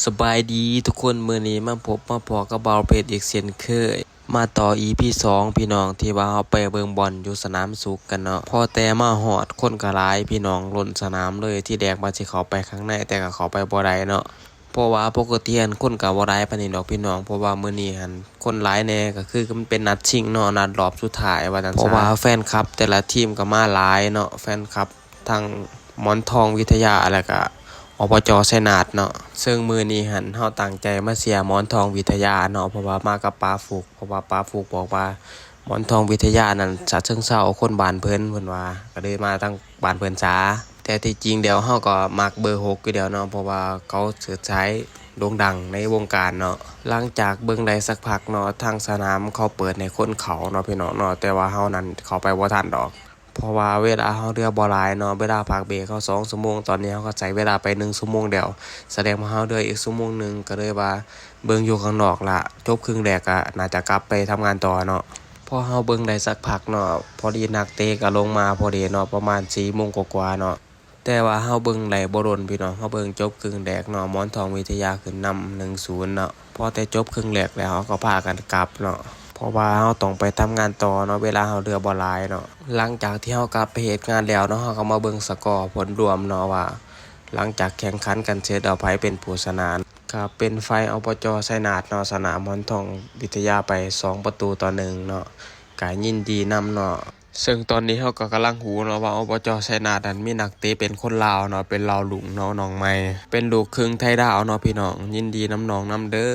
ສະບາຍດີທຸກຄົນ ມື້ນີ້ມາພົບມາພໍ້ກັບບ່າວເພັດອີກເຊັ່ນເຄີຍ ມາຕໍ່ ອີພີສອງ ພີ່ນ້ອງ ທີ່ວ່າເຮົາໄປເບິ່ງບອນຢູ່ສະໜາມສຸກກັນເນາະ. ພໍແຕ່ມາຮອດຄົນກໍຫຼາຍພີ່ນ້ອງ ລົ້ນສະໜາມເລີຍ. ທີແລກວ່າຊິເຂົ້າໄປຂ້າງໃນ ແຕ່ກໍເຂົ້າໄປບໍ່ໄດ້ເນາະ ເພາະວ່າປົກກະຕິຫັ້ນຄົນກໍບໍ່ຫຼາຍປານນີ້ດອກພີ່ນ້ອງ ເພາະວ່າມື້ນີ້ຫັ້ນຄົນຫຼາຍແດ່ ກໍຄືມັນເປັນນັດຊິງເນາະ ນັດລອບສຸດທ້າຍວ່າຊັ້ນຊະ ເພາະວ່າແຟນຄລັບແຕ່ລະທີມກໍມາຫຼາຍເນາະ ແຟນຄລັບ ທັງໝອນທອງວິທະຍາ ແລ້ວກະ ອບຈ ໄຊນາດເນາະ. ເຊິ່ງມື້ນີ້ຫັ້ນເຮົາຕັ້ງໃຈມາເຊຍໝອນທອງວິທະຍາເນາະ ເພາະວ່າມາກັບປາຟຸກ ເພາະວ່າປາຟຸກບອກວ່າໝອນທອງວິທະຍານັ້ນ ສະເຊີງເຊົາ ຄົນບ້ານເພິ່ນ ເພິ່ນວ່າ ກະເລີຍມາທາງບ້ານເພິ່ນສາ. ແຕ່ທີ່ຈິງແລ້ວເຮົາກໍມັກເບີຫົກຢູ່ແລ້ວເນາະ ເພາະວ່າເຂົາເສີດສາຍໂດ່ງດັງໃນວົງການເນາະ. ຫຼັງຈາກເບິ່ງໄດ້ສັກພັກເນາະ ທາງສະໜາມເຂົາເປີດໃຫ້ຄົນເຂົ້າເນາະ ພີ່ນ້ອງເນາະ ແຕ່ວ່າເຮົານັ້ນເຂົ້າໄປບໍ່ທັນດອກ ເພາະວ່າເວລາເຮົາເຫຼືອບໍ່ຫຼາຍເນາະ ເວລາພັກເບຣກເຮົາສອງຊົ່ວໂມງ ຕອນນີ້ເຮົາກໍໃຊ້ເວລາໄປໜຶ່ງຊົ່ວໂມງແລ້ວ ສະແດງວ່າເຮົາເຫຼືອອີກຊົ່ວໂມງໜຶ່ງ ກໍເລີຍວ່າເບິ່ງຢູ່ຂ້າງນອກລະ ຈົບເຄິ່ງແລກກໍໜ້າຈະກັບໄປທຳງານຕໍ່ເນາະ. ພໍເຮົາເບິ່ງໄດ້ສັກພັກເນາະ ພໍດີນັກເຕະກໍລົງມາພໍດີເນາະ ປະມານສີ່ໂມງກວ່າໆເນາະ ແຕ່ວ່າເຮົາເບິ່ງໄດ້ບໍ່ດົນພີ່ນ້ອງ ເຮົາເບິ່ງຈົບເຄິ່ງແລກເນາະ ໝອນທອງວິທະຍາຂຶ້ນນຳໜຶ່ງສູນເນາະ. ພໍແຕ່ຈົບເຄິ່ງແລກແລ້ວ ເຮົາກໍພາກັນກັບເນາະ ເພາະວ່າເຮົາຕ້ອງໄປທຳງານຕໍ່ເນາະ ເວລາເຮົາເຫຼືອບໍ່ຫຼາຍເນາະ. ຫຼັງຈາກທີ່ເຮົາກັບໄປເຮັດງານແລ້ວເນາະ ເຮົາກໍມາເບິ່ງສະກໍຜົນລວມເນາະວ່າ ຫຼັງຈາກແຂ່ງຂັນກັນເສັດແລ້ວ ໃຜເປັນຜູ້ຊະນະ ກໍເປັນຝ່າຍ ອບຈ ໄຊນາດເນາະ ຊະນະໝອນທອງວິທະຍາໄປສອງປະຕູຕໍ່ໜຶ່ງເນາະ ກໍຍິນດີນຳເນາະ. ເຊິ່ງຕອນນີ້ເຮົາກໍກຳລັງຮູ້ເນາະວ່າ ອບຈ ໄຊນາດນັ້ນມີນັກເຕະເປັນຄົນລາວເນາະ ເປັນລາວລຸງເນາະ ນ້ອງໃໝ່ ເປັນລູກຄຶ່ງໄທລາວເນາະ ພີ່ນ້ອງ ຍິນດີນຳນ້ອງນຳເດີ.